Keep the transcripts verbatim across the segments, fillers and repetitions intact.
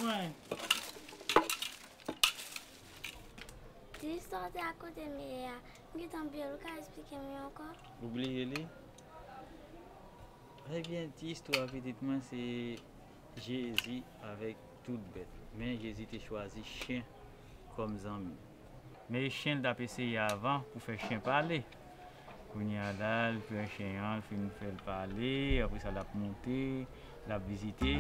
Mwen. Ti istwa w te rakonte m yè a, m gentan bliye l, ou ka eksplike m li ankò? Ou bliye li? Ebyen, ti istwa pitit mwen se Jezi avèk tout bèt. Men Jezi te chwazi chen kòm zanmi. Men chen l t ap eseye avan pou fè chen pale. Kounye a la, l pran chen an, l fin fè l pale, apre sa l ap monte, l ap vizite,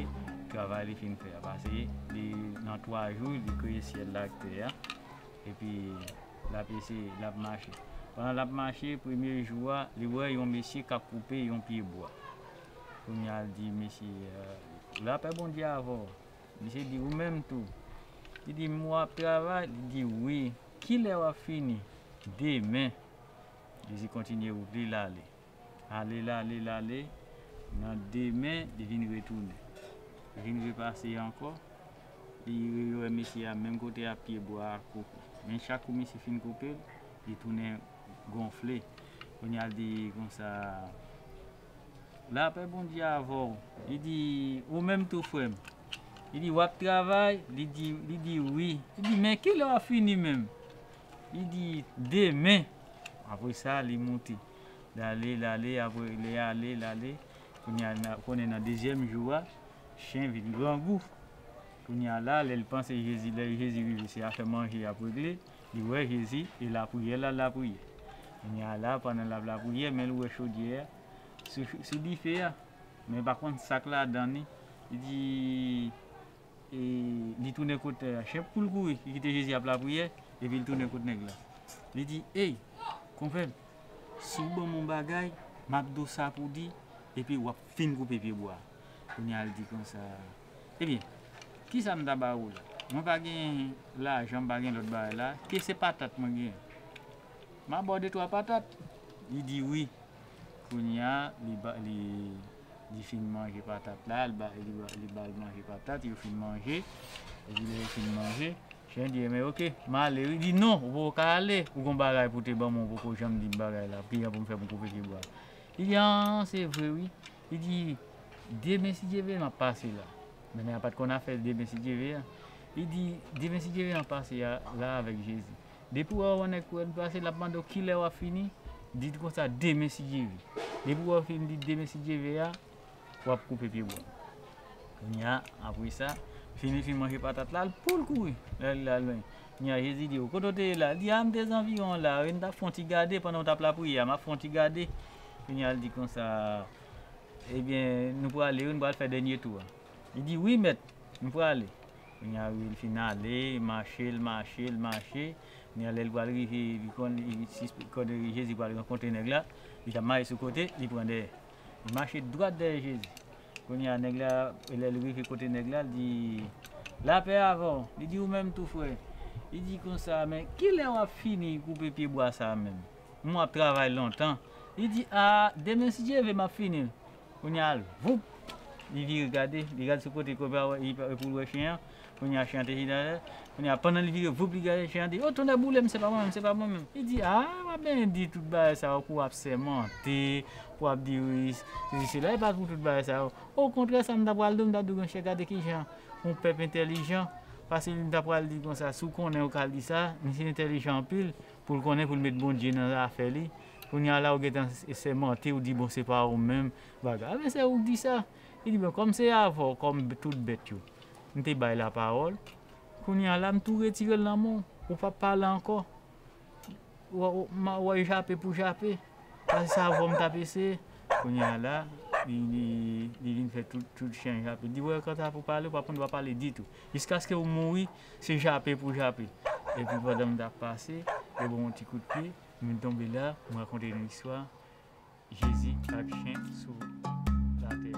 travay li fin fè a. Pase li, nan twa jou, li kreye syèl la ak tè a. Epi, l ap eseye, l ap mache. Pandan l ap mache, premye jou a, li wè yon mesye k ap koupe yon pye bwa. Kounye a, l di mesye a, lapè Bondye avè w. Misye di, ou menm tou. Li di, m wè w ap travay? Li di, wi. Kilè w ap fini? Demen. Jezi kontinye wout li, l ale. Ale, l ale, l ale. Nan demen, li vin retounen. Li vin repase ankò. Li rewè mesye a menm kote a pye bwa a koupe. Men chak kou misye fin koupe l, li tounen gonfle. Kounye a l di konsa, lapè Bondye avè w. Li di, ou menm tou frè m. Li di, w ap travay? Li di, li di, wi. Li di, men kilè w ap fini menm? Li di, demen. Apre sa, li moute. L ale, l ale, apre li ale, l ale. Kounye a, konnen nan dezyèm jou a, chen vin grangou. Kounye a la, lè l panse Jezi, lè Jezi rive, se afè manje y ap regle, li wè Jezi e lapriyè l al lapriyè. Kounye a la, pandan l ap lapriyè, men l wè chodyè a sou, sou dife a. Men pa konn sa k ladan li. Li di, e, li tounen kot, e, chen pou l kouri, li kite Jezi ap lapriyè, epi l tounen kot nèg la. Li di, ey, konpè m, si w ban m yon bagay, m ap di w sa pou w di, epi w ap fin koupe pye bwa a. Kounye a l di konsa, ebyen, kisa m ta ba ou la? Mwen pa gen lajan, m pa gen lòt bagay la, ke se patat mwen gen. M a ba w de twa patat. Li di wi. Kounye a, li ba, li, li fin manje patat la, li ba, li ba, li ba l manje patat, yo fin manje. Epi lè yo fin manje, chen di, men oke, m ale wi. Li di, non, ou poko ka ale, ou gon bagay pou te ban mwen, ou poko janm di m bagay la, ki jan pou m fè pou m koupe pye bwa a. Li di, an, se vre wi. Li di, demen si Dye vle, m ap pase la. Men nèg la pa t konn afè demen si Dye vle a. Li di, demen si Dye vle, m ap pase a, la avèk Jezi. Depi w wè yon nèg kouri pase, l ap mande w kilè w ap fini, di l konsa, demen si Dye vle. Depi w wè w fin di demen si Dye vle a, w ap koupe pye bwa. Kounye a, apre sa, fini fin manje patat la, l pou l kouri. Lè l al lwen. Kounye a, Jezi di, kote w te ye la? Li di, a, m te zanviwon la wi, m t ap fè yon ti gade pandan w t ap lapriyè a, m ap fè yon ti gade. Kounye a, l di konsa, ebyen, nou prale wi, nou pral fè dènye tou a. Li di, wi, mèt, nou prale. Kounye a, wi, l fin ale, mache, l mache, l mache. Kounye a, lè l pral rive, li konn, li, si, kote Jezi pral rankontre nèg la, li t ap mache sou kote, li pran dèyè. Li mache dwat dèyè Jezi. Kounye a, nèg la, lè l rive kote nèg la, l di, lapè avè w. Li di, ou menm tou, frè. Li di konsa, men kilè w ap fini koupe pye bwa sa a menm? Mwen ap travay lontan. Li di, a, demen si Dye vle, m ap fini l. Kounye a, voup, li vire gade, li gade sou kote pou l wè chen an. Kounye a, chen an te chita atè. Kounye a, pandan li vire voup, li gade chen an, di, o, tonnè boule m, se pa mwen menm, se pa mwen menm. Li di, a, w ap byen di tout bagay sa yo pou w ap sèmante, pou w ap di wi, sesi, sela, e pa pou tout bagay sa yo. Okontrè, sa m ta pral di w, m ta di w, monchè, gade kijan yon pèp entèlijan, paske li ta pral di konsa, si w konnen ou ka di sa, misye entèlijan anpil, pou l konnen pou l met Bondye nan afè li. Kounye a la, ou gentan sèmante, ou di, bon, se pa ou menm, bagay. Ebyen, se ou k di sa. Li di, bon, kòm se avè w, kòm tout bèt yo, m te bay lapawòl, kounye a la, m tou retire l nan men w, ou p ap pale ankò. W, w, m a, w a jape pou jape. Paske se avè w m t ap eseye. Kounye a la, li, li, li vin fè tout, tout chen jape. Li di, wè, kanta pou pale, ou pa konn pa pale ditou. Jiskaske ou mouri, se jape pou jape. Epi pandan m t ap pase, yo ban m yon ti kout pye, m vin tonbe la, m rakonte yon istwa Jezi ak chen sou latè.